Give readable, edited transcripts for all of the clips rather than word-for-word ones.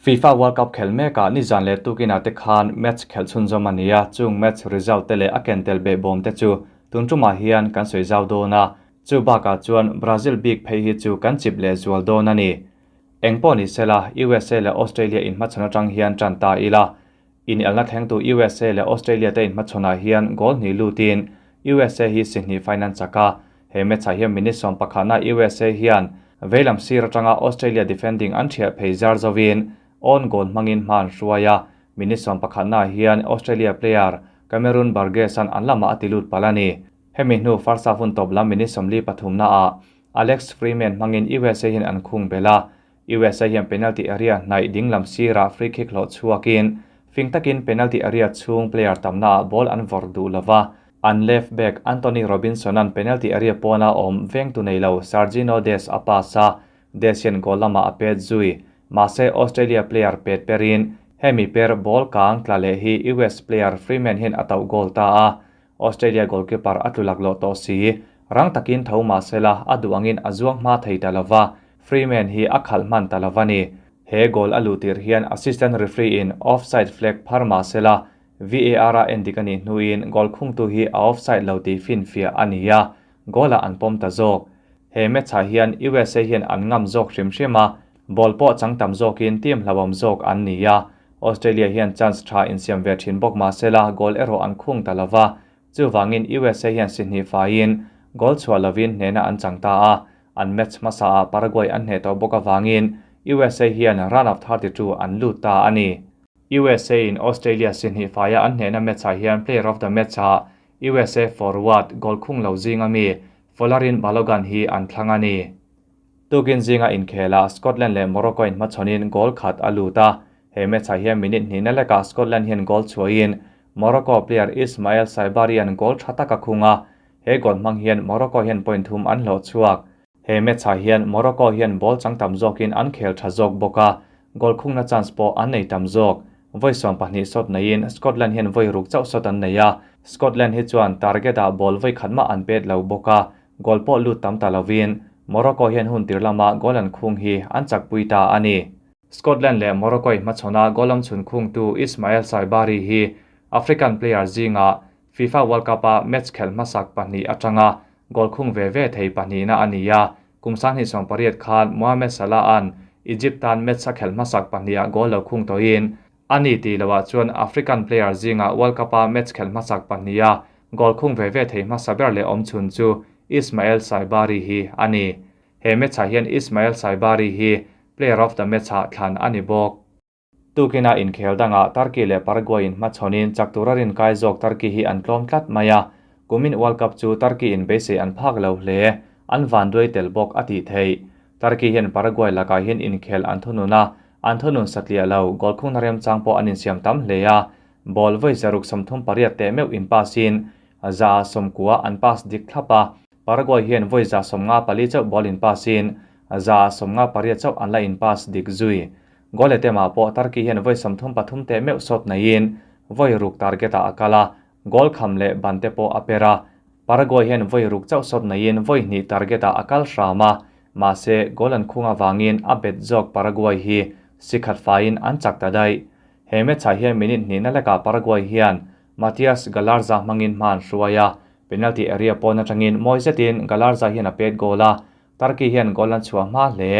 FIFA World Cup khelh mekah nizan leh tukinah te khan match khelh chhunzawm a ni a, chung match result te leh a ken tel behbawm te chu tun tumah hian kan sawi zau dawn a, chu bakah chuan Brazil bik phei hi chu kan chip leh zual dawn a ni. Eng pawh ni sela, USA leh Australia inhmachhawn atang hian tan ta ila. Inelna thlengtu USA leh Australia te inhmachhawnah hian goal hnih lutin USA hi si hnih fain an chak a, he match-ah hian minute sawmpakhatna USA hian veilam sir atanga Australia defending an thiah phei zar zovin own goal hmangin hma an hruai a, minute sawmpakhatnaah hian Australia player Cameron Burgess-a'n an lamah a ti lut palh a ni. Hemi hnu first half hun tawp lam minute 43 naah Alex Freeman hmangin USA hian an khung belh a, USA hian penalty area hnaih dinglam sirah free kick hlawh chhuakin fing takin penalty area chhung player tamnaah ball an vawrh duh lova, an left back Anthony Robinson-a'n penalty area pawna awm vengtu nei lo Sergino Dest a pass a, Dest hian goal lamah a pet zui. Mahse Australia player pet perin hemi per ball kang tla leh hi US player Freeman hian a tauh goal ta a, Australia goalkeeper a tlulak loh tawh si. Rang takin tho mahsela a duh angin a zuang hma thei ta lova, Freeman hi a khalh hman ta lova ni. He goal a luh tir hian assistant referee in offside flag phar mahsela VAR a endik a nih hnuin goal khungtu hi a offside lo tih finfiah a ni a, goal ah an pawm ta zawk. He match ah hian USA hian an ngam zawk hrim hrim a, ball pawh chang tam zawkin team hlauhawm zawk an ni a. Australia hian chance tha insiam ve thin bawk mahsela goal erawh an khung ta lova, chuwangin USA hian si hnih faiin goal chhuah lovin hnehna an chang ta a, an match hmasa ah Paraguay an hneh tawh bawk awangin USA hian round of 32 an lut ta a ni. USA in Australia si hnih faia an hnehna match ah hian player of the match ah USA forward goal khung lo zinga mi Folarin Balogun hi an thlang a ni. Tukin zinga inkhela Scotland leh Morocco in hmachhawnin goal khat a lut a, he match ah hian minute hnihna lekah Scotland hian goal chhuahin Morocco player Ismail Saibari an goal tha tak a khung a, he goal hmang hian Morocco hian point thum an hlawh chhuak. He match ah hian Morocco hian ball chang tam zawkin an khel tha zawk bawk a, goal khungna chance pawh an nei tam zawk. Voi 12 shot neiin Scotland hian voi ruk chauh shot an nei a, Scotland hi chuan target ah ball voi khat mah an pet lo bawk a, goal pawh lut tam ta lovin Morocco hian hun tir lama goal an khung hi an chakpui ta a ni. Scotland leh Morocco hmachhawn goal am chhun khung tu Ismail Saibari hi African player zinga FIFA World Cup a match khel hmasak pahnih atanga goal khung ve ve thei pahnih na a ni a, kum 2018 khan Mohamed Salah an Egypt tan match a khel hmasak pahnih ah goal lo khung tawhin ani ti loah chuan African player zinga World Cup a match khel hmasak pahnih a goal khung ve ve thei hmasa ber leh awm chhun chu Ismail Saibari hi a ni. He match ah hian Ismail Saibari hi player of the match ah thlan a ni bawk. Tukina inkhel dangah Turkey leh Paraguay in hmachhawnin chak tura rin kai zawk Turkey hi an tlawm tlat mai a, kumin World Cup chu Turkey in beisei an phak lo hle, an van duai tel bawk a tih theih. Turkey hian Paraguay lakah hian inkhel an thunun a, an thunun satliah lo, goal khungna remchang pawh an insiam tam hle a, ball voi 138 teh meuh in pass in 190 an pass dik thlap a, Paraguay hian voi 154 chauh ball in pass in 158 chauh an la in pass dik zui. Goal attempt ah pawh Turkey hian voi 33 teh meuh shot neiin voi ruk target ah a kal a, goal kham leh ban te pawh a per a. Paraguay hian voi ruk chauh shot neiin voi hnih target ah a kal hram a, mahse goal an khung awangin a bet zawk Paraguay hi si khat faiin an chak ta daih. He match ah hian minute hnihna lekah Paraguay hian Matias Galarza hmangin hma an hruai a, penalty area pawn atangin mawi zetin Galarza hian a pet goal a, Turkey hian goal an chhuah hma hle,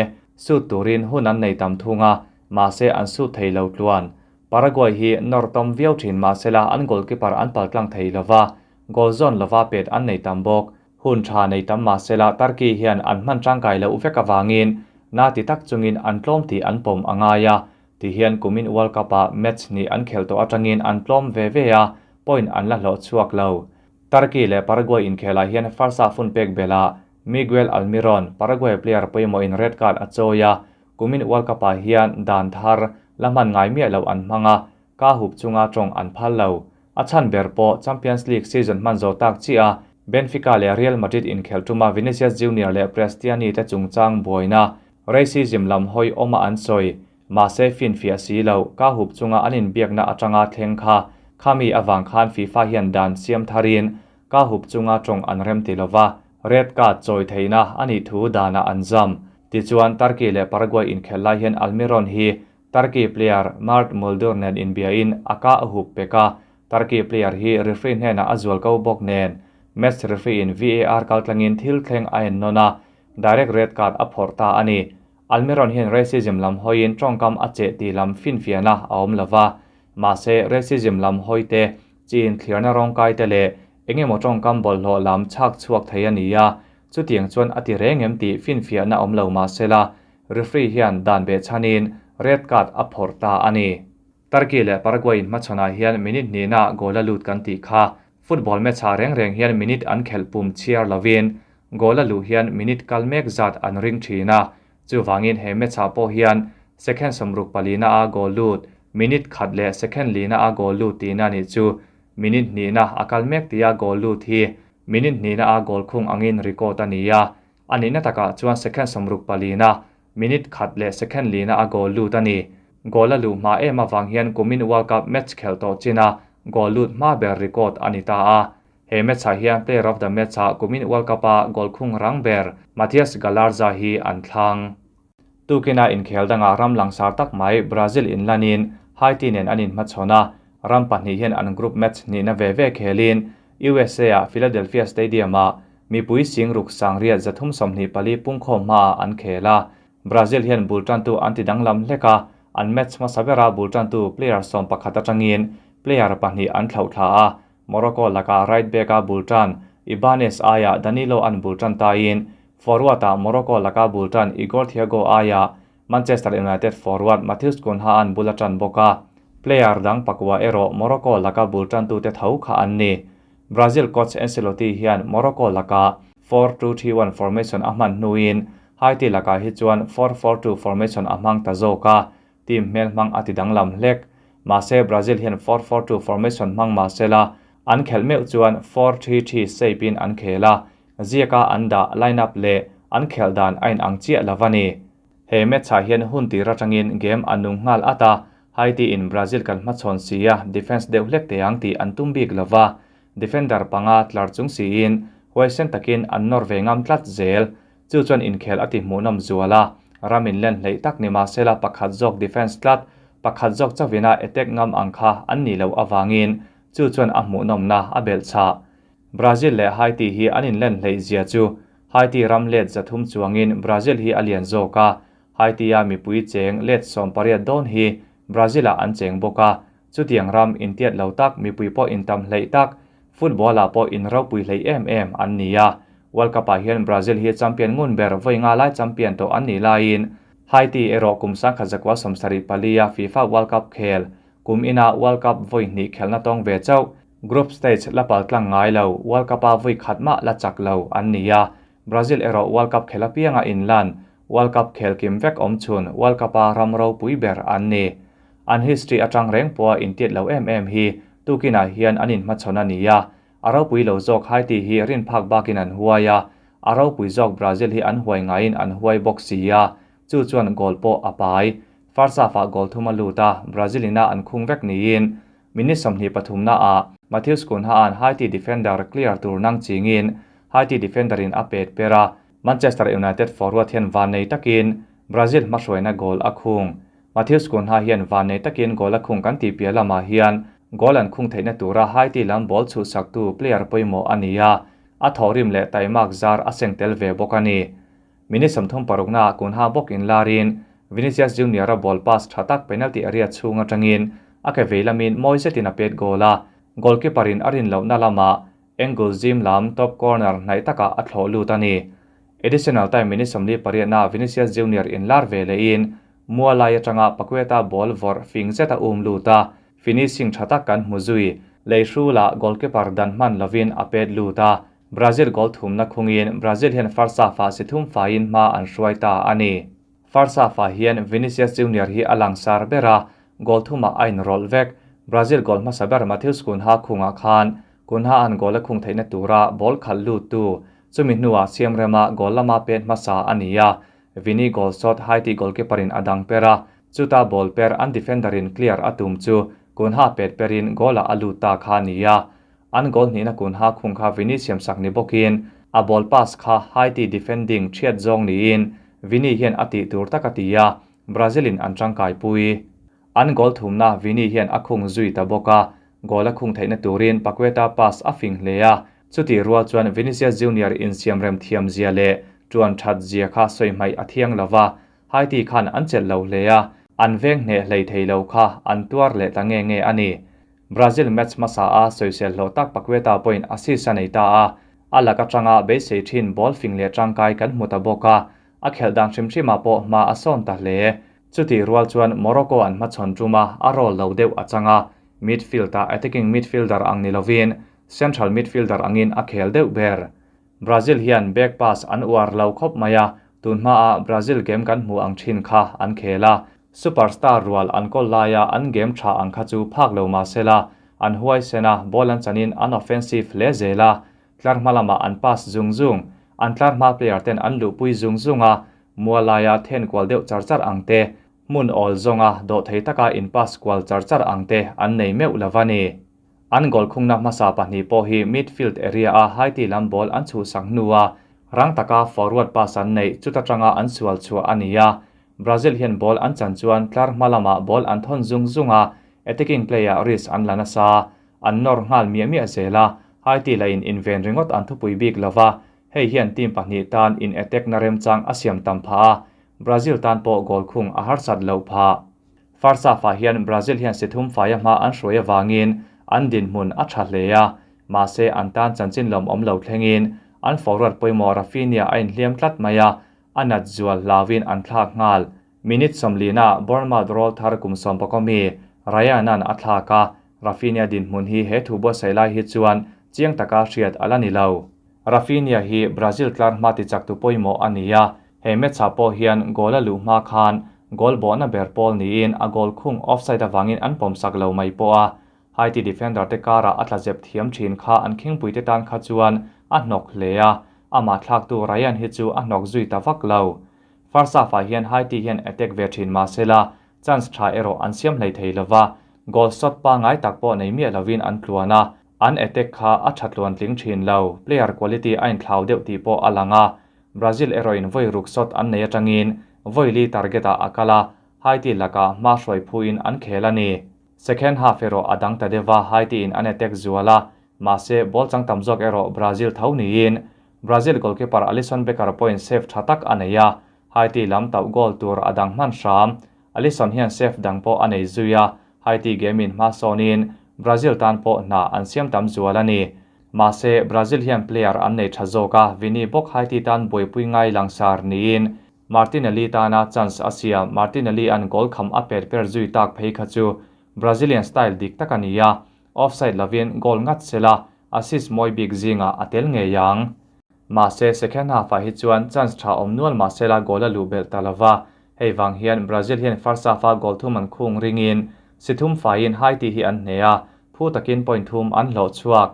shoot turin hun an nei tam thung a, mahse an shoot thei lo tluan. Paraguay hi nawr tawm viau thin mahsela an goalkeeper an paltlang thei lova, goal zawn lova pet an nei tam bawk. Hun tha nei tam mahsela Turkey hian an hman tangkai lo vek awangin na ti tak chungin an tlawm tih an pawm a ngai a, ti hian kumin World Cup ah match hnih an khel tawh atangin an tlawm ve ve a, point an la hlawh chhuak lo. Turkey leh Paraguay inkhelah hian first half hun pek belah Miguel Almiron, Paraguay player pawimawh in red card a chawi a, kumin World Cup ah hian dan thar la hman ngai miah lo an hmang a, ka hup chunga tawng an phal lo. A chhan ber pawh Champions League season hman zo tak chi a, Benfica leh Real Madrid inkhel tuma Vinicius Junior leh Prestianni te chungchang buaina racism lam hawi awma an sawi, mahse finfiah si lo, ka hup chunga an inbiakna atanga thleng kha khami awang khan FIFA hian dan siam tharin ka hup chunga tawng an rem ti lova, red card chawi theihna ani thu dana an zam. Tichuan Turkey leh Paraguay inkhel lai hian Almiron hi Turkey player Mert Muldur nen inbiain a ka a hup pek a, Turkey player hi referee hnenah a zual ko bawk nen match referee in VAR kaltlangin thil thleng a en nawn a, direct red card a phawrh ta a ni. Almiron hian racism lam hawiin tawngkam a cheh tih lam finfiahna a awm lo va, mahse racism lam hawi te, chin thliarna rawngkai te leh eng emaw tawngkam bawlhhlawh lam chhak chhuak thei a ni a, chutiang chuan a ti reng em tih finfiahna awm lo mahsela referee hian dan behchhanin red card a phawrh ta a ni. Turkey leh Paraguay inhmachhawnah hian minute hnihna goal a lut kan tih kha. Football match ah reng reng hian minute an khelh pum chhiar lovin goal a luh hian minute kal mek zat an ring thin a, chuvangin he match ah pawh hian second sawmruk palina a goal lut, minute khat leh second lina a goal lut tihna nih chu minute hnihna a kal mek tia goal lut hi minute hnihna a goal khung angin record a ni a, a nihna takah chuan second sawmruk palina minute khat leh second lina a goal lut a ni. Goal a luh hma em avang hian kumin World Cup match khelh tawh china goal lut hma ber record a ni ta a. He match ah hian player of the match ah kumin World Cup a goal khung rang ber Matias Galarza hi an thlang. Tukina inkhel dangah ram langsar tak mai Brazil inlanin Haiti nen an inhmachhawn a, ram pahnih hian an group match hnihna ve ve khelin USA ah Philadelphia Stadium ah mipui sing ruk sangriat 324 pungkhawm hmaah an khel a. Brazil hian bul tantu an ti danglam hlek a, an match hmasa bera bul tantu player 11 atangin player pahnih an thlauh thla a, Morocco laka right back a bul tan Ibanez aia Danilo an bul tan tain forward ah Morocco laka bul tan Igor Thiago aia Manchester United forward Matheus Cunha an bul atan bawk a, player dang pakua erawh Morocco laka bul tantu te tho kha an ni. Brazil coach Ancelotti hian Morocco laka 4-2-3-1 formation a hman hnuin Haiti laka hi chuan 4-4-2 formation a hmang ta zawk a, team hmel hmang a ti danglam hlek. Mahse Brazil hian 4-4-2 formation hmang mahsela an khelh meuh chuan 4-3-3 shape in an khel a, ziaka an dah line-up leh an khelh dan a inang chiah lo a ni. He match ah hian hun tir atangin game a nung nghal at a, Haiti in Brazil kan hmachhawn si a defense deuh hlek te ang tih an tum bik lova, defender panga tlar chung siin huaisen takin an nawr ve ngam tlat zel. Chu chuan inkhel a ti hmuhnawm zual a, ram in len hleih tak ni mahsela pakhat zawk defense tlat, pakhat zawk chawina attack ngam ang kha an ni lo awangin chu chuan a hmuhnawmna a belh chah. Brazil leh Haiti hi an in len hleih zia chu Haiti ram let 300 chuangin Brazil hi a lian zawk a, Haiti a mipui cheng let 18 dawn hi Brazil ah an cheng bawk a, chutiang ram intiat lo tak mipui pawh intam hleih tak, football ah pawh in ropui hleih em em an ni a. World Cup ah hian Brazil hi champion ngun ber vawi nga lai champion tawh an ni laiin Haiti erawh kum 1974 a FIFA World Cup khel, kum ina World Cup vawi hnih khelna tawng ve chauh, group stage la pal tlang ngai lo, World Cup a vawi khat mah la chak lo an ni a. Brazil erawh World Cup khel apianga inlan, World Cup khel kim vek awm chhun World Cup a ram ropui ber an ni. An history atang reng pawha intiat lo em em hi tukinah hian an inhmachhawn a ni a, a ropui lo zawk Haiti hi rin phak bakin an huai a, a ropui zawk Brazil hi an huai ngaiin an huai bawk si a, chu chuan goal pawh a pai. First half ah goal thum a lut a, Brazil ina an khung vek niin minute 23 na ah Matheus Cunha an Haiti defender clear tur nang chingin Haiti defender in a pet per a, Manchester United forward hian van nei takin Brazil hmahruaina goal a khung. Matheus Cunha hian van nei takin goal a khung kan tih piah lamah hian goal an khung theihna tura Haiti lam ball chhuh saktu player pawimawh a ni a, a thawhrim leh taimak zar a seng tel ve bawk a ni. Minute 36 na Cunha bawk in larin Vinicius Junior a ball pass tha tak penalty area chhung atangin a ke vei lamin mawi zetin a pet goal a, goalkeeper in a rin lohna lamah angle zim lam top corner hnaih takah a thlawh lut a ni. Additional time minute 48 na Vinicius Junior in lar ve lehin mualai atanga Paqueta ball vawrh fing zet a um lut a, finishing tha tak kan hmu zui, leihrula goalkeeper dan hman lovin a pet lut a, Brazil goal thumna khungin Brazil hian first half ah si thum faiin hma an hruai ta a ni. First half ah hian Vinicius Junior hi a langsar ber a, goal thumah a inrawlh vek. Brazil goal hmasa ber Matheus Cunha khungah khan Cunha an goal a khung theihna tura ball khalh lut tu, chumi hnuah siam rema goal lama pet hmasa a ni a, Vini goal shot Haiti goalkeeper in a dang per a, chuta ball per an defender in clear a tum chu Cunha pet perin goal ah a lut ta kha ni a. An goal hnihna Cunha khung kha Vini siam sak ni bawkin a ball pass kha Haiti defending thiat zawng niin Vini hian a tih tur tak a ti a, Brazil in an tangkai pui. An goal thumna Vini hian a khung zui ta bawk a, goal a khung theihna turin Paqueta pass a fing hle a, chutih rual chuan Vinicius Junior insiam rem thiam zia leh tuan that zia kha sawi hmaih a thiang lova, Haiti khan an chelh lo hle a, an veng hneh hlei thei lo kha an tuar leh ta nge nge a ni. Brazil match hmasa a sawisel hlawh tak Paqueta pawhin assist a nei ta a, a lak atanga beisei thin ball fing leh tangkai kan hmu ta bawk a, a khelh dan hrim hrimah pawh hma a sawn ta hle. Chutih rual chuan Morocco an hmachhawn tuma a role lo deuh a chang a, midfield-ah attacking midfielder ang ni lovin central midfielder angin a khel deuh ber. Brazil hian back pass an uar lo khawp mai a, tun hmaa Brazil game kan hmu ang thin kha an khel a, superstar rual an kawl laia an game tha ang kha chu phak lo mah sela, an huaisen a, ball an chanin an offensive hle zel a, tlar hma lamah an pass zung zung, an tlar hma player ten an luhpui zung zung a, mual laia then kual deuh char char ang te, hmun awl zawnga dawh thei taka in pass kual char char ang te an nei meuh lova ni. An goal khungna hmasa pahnih pawh hi midfield area a Haiti lam ball an chhuhsak hnu a, rang taka forward pass an neih chuta tanga an sual chhuah a ni a. Brazil hian ball an chan chuan tlar hma lamah ball an thawn zung zung a, attacking play ah risk an la nasa. An nawr nghal miah miah zel a, Haiti la in inven ringawt an thupui bik lova, hei hian team pahnih tan in attack na remchang a siam tam phah a, Brazil tan pawh goal khung a harsat loh phah. First half ah hian Brazil hian si thum faia hma an hruai avangin an dinhmun a tha hle a, mahse an tan chanchin lawmawm lo thlengin an forward pawimawh Raphinha a inhliam tlat mai a, a nat zual hlauin an thlak nghal. Minute 40 ah Bournemouth roll thar kum 11 mi Ryan-a'n a thlak a, Raphinha dinhmun hi he thu buatsaih lai hi chuan chiang taka hriat a la ni lo. Raphinha hi Brazil tlar hma tichak tu pawimawh a ni a, he match ah pawh hian goal a luh hma khan goal bawhna ber pawl niin a goal khung offside avangin an pawmsak lo mai pawh a, Haiti defender te karah a tla zep thiam thin kha an khingpui te tan kha chuan a hnawk hle a, amah thlaktu Ryan hi chu a hnawk zui ta vak lo. First half ah hian Haiti hian attack ve thin mahsela chance tha erawh an siam hlei thei lova, goal shot pangai tak pawh nei miah lovin an tluan a, an attack kha a tha tluan tling thin lo, player quality a inthlau deuh tih pawh a lang a, Brazil erawhin vawi ruk shot an nei atangin vawi li target ah a kal a, Haiti lakah hma hruai phuin an khel a ni. Second half erawh a dang ta deuh a, Haiti in an attack zual a, mahse ball chang tam zawk erawh Brazil tho niin Brazil goalkeeper Alisson Becker pawhin save tha tak a nei a, Haiti lam tauh goal tur a dang hman hram. Alisson hian save dang pawh a nei zui a, Haiti game in hma sawnin Brazil tan pawh hna an siam tam zual a ni. Mahse, Brazil hian player an nei tha zawk a, Vini bawk Haiti tan buaipui ngai langsar niin Martinelli tana chance a siam. Martinelli an goal kham a pet per zui tak phei kha chu Brazilian style dik tak a ni a, offside lovin goal ngat sela assist mawi bik zingah a tel ngei ang. Mahse, second half ah hi chuan chance tha awm nual mahsela goal a luh belh ta lova, hei vang hian Brazil hian first half a goal thum an khung ringin si thum faiin Haiti hi an hne a, phu takin point thum an hlawh chhuak.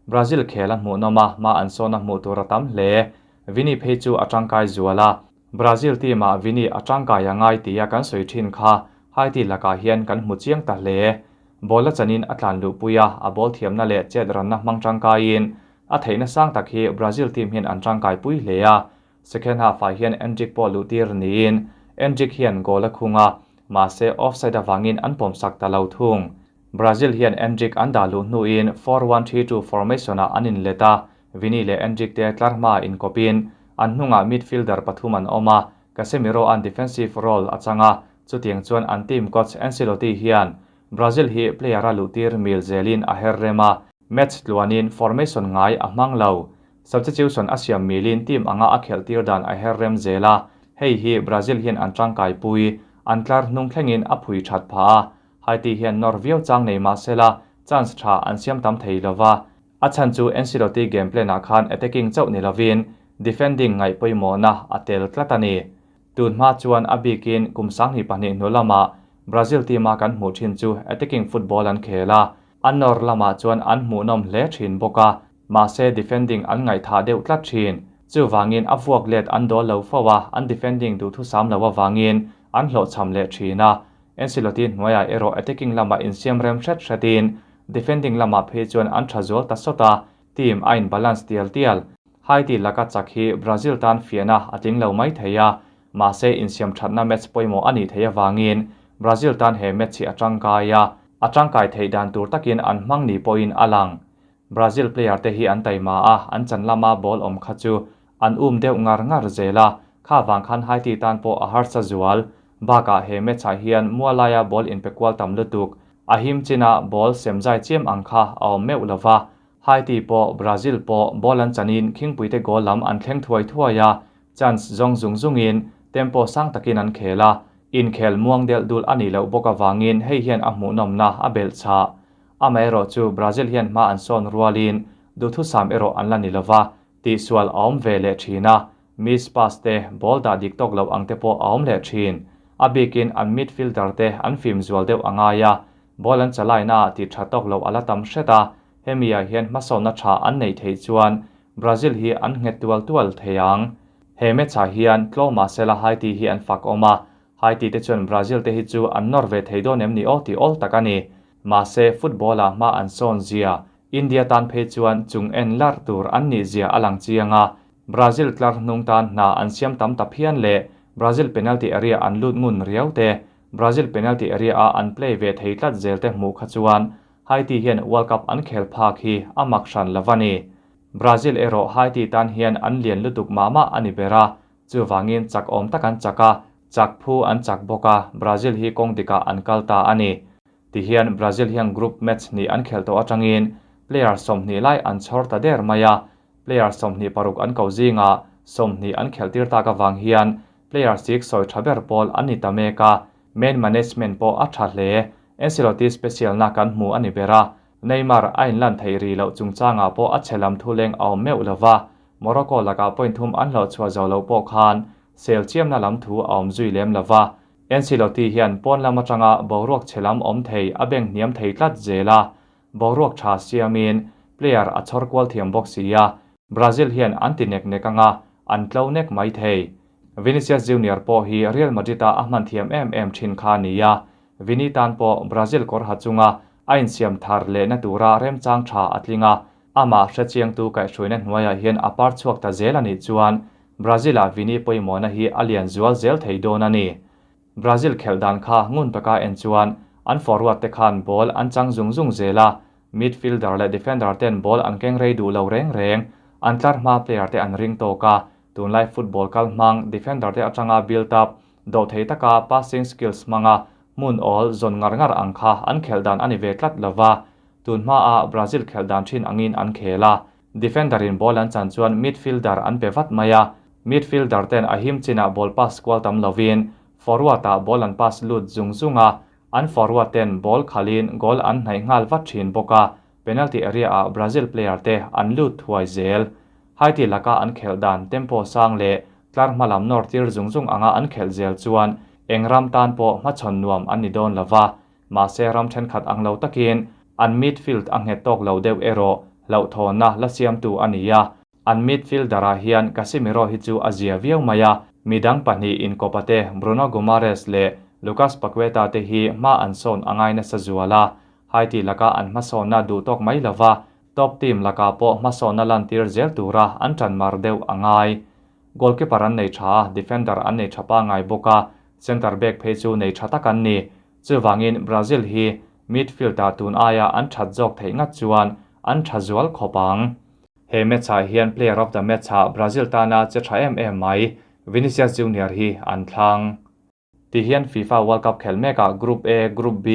Brazil khel a hmuhnawm a, hma an sawn a hmuh tur a tam hle. Vini phei chu a tangkai zual a, Brazil team ah Vini a tangkai a ngai tia kan sawi thin kha Haiti lakah hian kan hmu chiang ta hle. Ball a chanin a tlan luhpui a, a ball thiamna leh chet ranna hmang tangkaiin a theihna sang tak hi Brazil team hian an tangkai pui hle a. Second half ah hian Endrick pawh luhtir niin Endrick hian goal a khung a, mahse offside avangin an pawmsak ta lo thung. Brazil hian Endrick an dah luh hnuin 4-1-3-2 formation ah an inlet a, Vini leh Endrick te tlar hma inkawpin an hnungah midfielder pathum an awm a, Casemiro an defensive role a chang a, chutiang chuan an team coach Ancelotti hian Brazil hi player a luhtir mil zelin a her rem a, match tluanin formation ngai a hmang lo. Substitution a siam milin team anga a khelh tir dan a her rem zel a, hei hi Brazil hian an tangkai pui, an tlar hnung thlengin a phui that phah a, Haiti hian nawr viau chang nei mahsela chance tha an siam tam thei lova, a chhan chu Ancelotti game plan ah khan attacking chauh ni lovin defending ngaih pawimawhna a tel tlat a ni. Tun hma chuan a bikin kum 2002 hnu lamah Brazil team a kan hmuh thin chu attacking football an khel a, an nawr lamah chuan an hmuhnawm hle thin bawk a, mahse defending an ngaihthah deuh tlat thin. Chuvangin a vuak let an dawl lo fo a, an defending duhthusam lo avangin an hlawhchham leh thin a. Ancelotti hnuaiah erawh attacking lamah insiam rem hret hretin defending lamah phei chuan an tha zual ta sawt a, team a in balance tial tial. Haiti laka chak hi Brazil tan fiahna a tling lo mai thei a. Mahse insiam thatna match pawimawh a nih theih avangin Brazil tan he match hi a tangkai a, a tangkai theih dan tur takin an hmang ni pawhin a lang. Brazil player te hi an taima a, an chan lama ball awm kha chu an um deuh ngar ngar zel a, kha vang khan Haiti tan pawh a harsa zual. Bakah he match ah hian mualaia ball inpe kual tam lutuk, a him china ball sem zai chiam ang kha a awm meuh lova. Haiti pawh Brazil pawh ball an chanin khingpuite goal lam an thleng thuai thuai a, chance zawng zung zungin tempo sang takin an khel a, inkhel muang delh dul a nih loh bawk avangin hei hian a hmuhnawmna a belh chhah. Amaherawh chu Brazil hian hma an sawn rualin duhthusam erawh an la ni lova, tihsual a awm ve leh thin a, miss pass te, ball dah dik tawk loh ang te pawh a awm leh thin. A bikin an midfielder te an fim zual deuh a ngai a, ball an chalaina ah tih tha tawk loh a la tam hret a, hemi ah hian hmasawnna tha an neih theih chuan Brazil hi an nghet tual tual thei ang. He match ah hian tlawm ah sela Haiti hi an fak awm a, Haiti te chuan Brazil te hi chu an nawr ve thei dawn em ni aw tih awl tak a ni. Mahse football ah hma an sawn zia, India tan phei chuan chung en larh tur an nih zia a lang chiang a, Brazil tlar hnung tan hna an siam tam ta phian leh Brazil penalty area an lut ngun riau te, Brazil penalty area a an play ve thei tlat zel te hmuh kha chuan Haiti hian World Cup an khel phak hi a mak hran lo a ni. Brazil erawh Haiti tan hian an lian lutuk mah mah a ni ber a, chuvangin chak awm tak an chak a, chak phu an chak bawk a, Brazil hi kawng dikah an kal ta a ni. Tihian Brazil hian group match hnih an khelh tawh atangin player 20 lai an chhawr ta der mai a, player 26 an ko zingah 20 an khelh tir tak avang hian player sik sawi tha ber pawl an ni ta mek a, main management pawh a tha hle. Ancelotti special na kan hmu a ni ber a, Neymar a inlan theih ri loh chungchangah pawh a chhe lam thu leng a awm meuh lova, Morocco lakah point thum an hlawh chhuah zo lo pawh khan sel chiamna lam thu a awm zui lem lova, Ancelotti hian pawn lam atanga boruak chhe lam awm thei a beng hniam thei tlat zel a, boruak tha siamin player a chhawr kual thiam bawk si a, Brazil hian an ti nek nek anga an tlo nek mai thei. Vinicius Junior pawh hi Real Madrid a a hman thiam em em thin kha a ni a, Vini tan pawh Brazil kawr ha chunga a insiam thar lehna tura remchang tha a tling a, amah hrechiangtu kaihhruaina hnuaiah hian a par chhuak ta zel a nih chuan Brazil-ah Vini pawimawhna hi a lian zual zel thei dawn a ni. Brazil khelh dan kha ngun taka en chuan an forward te khan ball an chang zung zung zel a, midfielder leh defender ten ball an keng rei duh lo reng reng. An tlar hma player te an ring tawk a, tunlai football kal hmang defender te atanga build up dawh thei taka passing skills hmanga hmun awl zawn ngar ngar ang kha an khelh dan a ni ve tlat lova, tun hmaa Brazil khelh dan thin angin an khel a. Defender in ball an chan chuan midfielder an pe vat mai a, midfielder ten a him chinah ball pass kual tam lovin forward ah ball an pass lut zung zung a, an forward ten ball khalhin goal an hnaih nghal vat thin bawk a, penalty area ah Brazil player te an lut thuai zel. Haiti laka an khelh dan tempo sang leh tlar hma lam nawr tir zung zung anga an khelh zel chuan eng ram tan pawh hmachhawn nuam an ni dawn lova, mahse ram thenkhat ang lo takin an midfield a nghet tawk lo deuh erawh hlauhthawnna la siamtu a ni a. An midfielder ah hian Casemiro hi chu a zia viau mai a, midang pahnih inkawpa te Bruno Guimaraes leh Lucas Paqueta te hi hma an sawn a ngai nasa zual a, Haiti laka an hmasawnna duh tawk mai lova top team lakah pawh hmasawnna lantir zel tura an tan mar deuh a ngai. Goalkeeper an nei tha a, defender an nei tha pangngai bawk a, centre back phei chu nei tha tak an ni. Chuvangin Brazil hi midfield ah tun aia an that zawk theih ngat chuan an tha zual khawp ang. He match ah hian player of the match ah Brazil tana che tha em em mai Vinicius Junior hi an thlang. Ti hian FIFA World Cup khelh mekah Group A, Group B,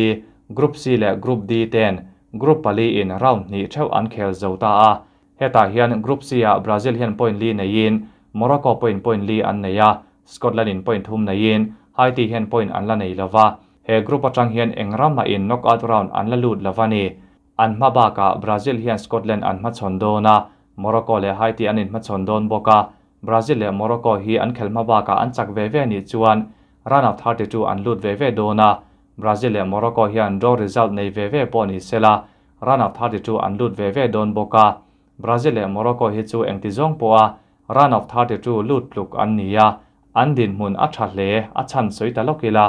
Group C leh Group D ten Group pali in round hnih theuh an khel zo ta a. Hetah hian Group C ah Brazil hian point li neiin Morocco pawhin point li an nei a, Scotland in point thum neiin Haiti hian point an la nei lova. He group atang hian eng ram mahin knockout round an la lut lova ni. An hma bakah Brazil hian Scotland an hmachhawn dawn a, Morocco leh Haiti an inhmachhawn dawn bawk a, Brazil leh Morocco hi an khel hma bakah an chak ve ve nih chuan round of 32 an lut ve ve dawn a, Brazil leh Morocco hian draw result nei ve ve pawh ni sela round of 32 an lut ve ve dawn bawk a, Brazil leh Morocco hi chu engti zawng pawha round of 32 lut tluk an ni a, an dinhmun a tha hle a chhan sawi ta lawk ila,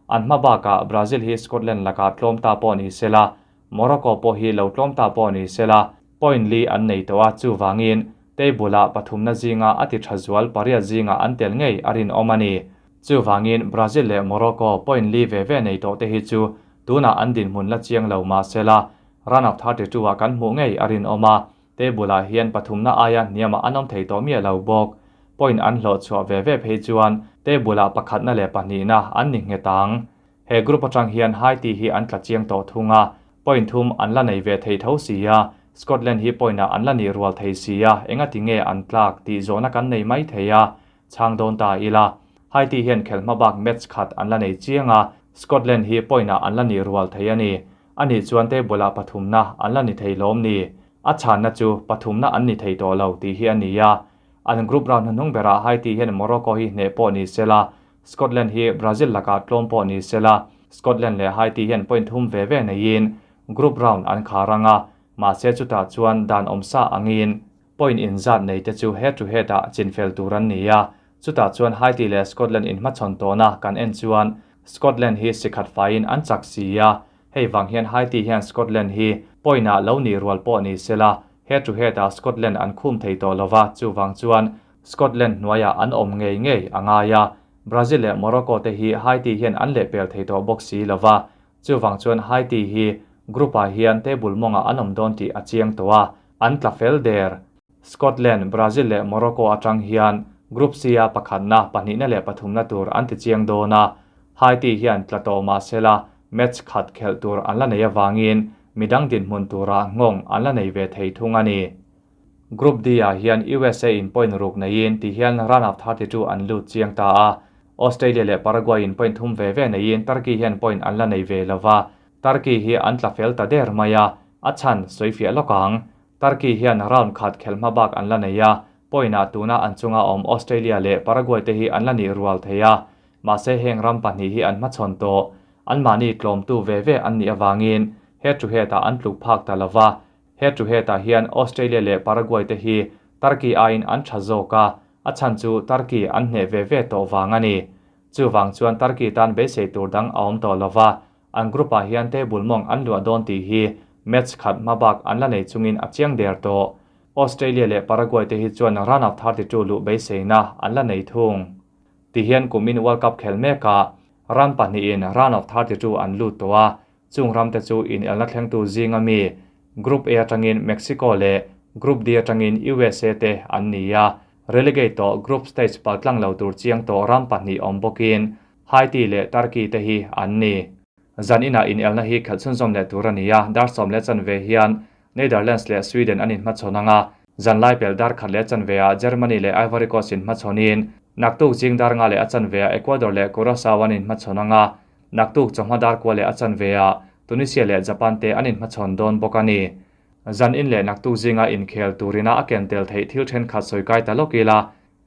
an hma bakah Brazil hi Scotland lakah tlawm ta pawh ni sela Morocco pawh hi lo tlawm ta pawh ni sela point li an nei tawh a, chuvangin table ah pathumna zinga a ti tha zual pariat zingah an tel ngei a rinawm a ni. Chuvangin Brazil leh Morocco point li ve ve nei tawh te hi chu tunah an dinhmun la chiang lo mah sela, round of 32 ah kan hmuh ngei a rinawm a, table ah hian pathumna aia hniamah an awm thei tawh miah lo bawk. Point an hlawh chhuah ve ve phei chuan table ah pakhatna leh pahnihna an ni nghet ang. He group atang hian Haiti hi an tla chiang tawh thung a, point thum an la nei ve thei tho si a, Scotland hi point ah an la nih rual thei si a, engati nge an tlak tih zawhna kan nei mai thei a, chhang dawn ta ila. Haiti hian khelh hma bak match khat an la nei chiang a, Scotland hi point ah an la nih rual thei a ni. Anih chuan table ah pathumna an la ni thei lawm ni? A chhanna chu pathumna an ni thei tawh lo tih hi a ni a. An group round hnuhnung berah Haiti hian Morocco hi hneh pawh ni sela, Scotland hi Brazil lakah tlawm pawh ni sela, Scotland leh Haiti hian point thum ve ve neiin group round an khar ang a, mahse chutah chuan dan awmsa angin point inzat nei te chu head to head ah chinfel tur an ni a, chutah chuan Haiti leh Scotland inhmachhawn tawhna kan en chuan Scotland hi sikhat faiin an chak si a, hei vang hian Haiti hian Scotland hi point ah lo nih rual pawh ni sela, head to head ah Scotland an khum thei tawh lova, chuvang chuan Scotland hnuaiah an awm ngei ngei a ngai a, Brazil leh Morocco te hi Haiti hian an lehpel thei tawh bawk si lo va, chuvang chuan Haiti hi group-ah hian table mawngah an awm dawn tih a chiang tawh a, an tla fel der. Scotland, Brazil leh Morocco atang hian Group C-a pakhatna, pahnihna leh pathumna tur an ti chiang dawn a, Haiti hian tla tawh mah sela match khat khelh tur an la nei avangin midang dinhmun turah nghawng an la nei ve thei thung a ni. Group D-ah hian USA in point ruk neiin ti hian round of 32 an lut chiang ta a. Australia leh Paraguay in point thum ve ve neiin Turkey hian point an la nei ve lo va. Turkey hi an tla fel ta der mai a, a chhan sawi fiah lawk ang. Turkey hian round khat khelh hma bak an la nei a, point ah tuna an chunga awm Australia leh Paraguay te hi an la nih rual thei a. Mahse heng ram pahnih hi an hmachhawn tawh. Anmahni tlawmtu ve ve an nih avangin head to head ah an tluk phak ta lo va. Head to head ah hian Australia leh Paraguay te hi Turkey aiin an tha zawk a, a chhan chu Turkey an hneh ve ve tawh vang a ni. Chuvang chuan Turkey tan beisei tur dang a awm tawh lova, an group ah hian table mawng an luah dawn tih hi match khat hma bak an la nei chungin a chiang der tawh. Australia leh Paraguay te hi chuan round of 32 luh beiseina an la nei thung. Tihian kumin World Cup khel mekah ram pahnihin round of 32 an lut tawh a, Chung ramte chu inelna thlengtu zinga mi Group A atangin Mexico leh Group D atangin USA te an ni a, relegate tawh group stage paltlang lo tur chiang tawh ram pahnih awm bawkin Haiti leh Turkey te hi an ni. Zan inah inelna hi khelh chhunzawm leh tur a ni a, dar sawm leh chanve hian Netherlands leh Sweden an inhmachhawn ang a, zan lai pel dar khat leh chanve ah Germany leh Ivory Coast inhmachhawnin naktuk zing dar nga leh a chanve ah Ecuador leh Curacao an inhmachhawn ang a, Naktuk chawhma dar kua leh a chanve ah Tunisia leh Japan te an inhmachhawn dawn bawk a ni. Zan in leh naktuk zinga inkhel turina a ken tel theih thil thenkhat sawi kai ta lawk ila,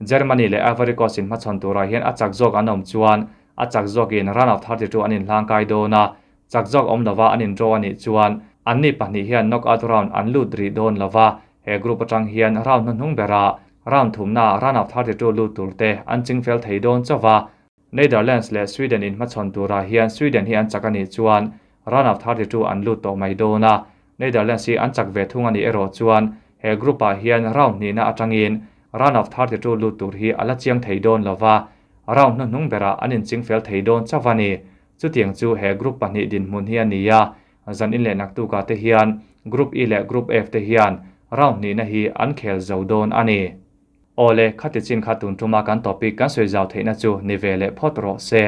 Germany leh Ivory Coast inhmachhawn turah hian a chak zawk an awm chuan a chak zawkin round of 32 an inhlang kai dawn a, chak zawk awm lova an in draw a nih chuan anni pahnih hian knockout round an lut rih dawn lova, he group atang hian round hnuhnung berah round thumna round of 32 lut tur te an chingfel thei dawn chauh va. Netherlands leh Sweden inhmachhawn turah hian Sweden hi an chak a nih chuan round of 32 an lut tawh mai dawn a, Netherlands hi an chak ve thung a nih erawh chuan he group ah hian round hnihna atangin round of 32 lut tur hi a la chiang thei dawn lo va, round hnuhnung berah an inching fel thei dawn chauh a ni. Chutiang chu he group pahnih dinhmun hi a ni a, zan in leh naktukah te hian Group E leh Group F te hian round hnihna hi an khel zo dawn a ni. Awle, khati chin kha tun tuma kan topic kan sawi zau theihna chu ni ve leh phawt rawh se.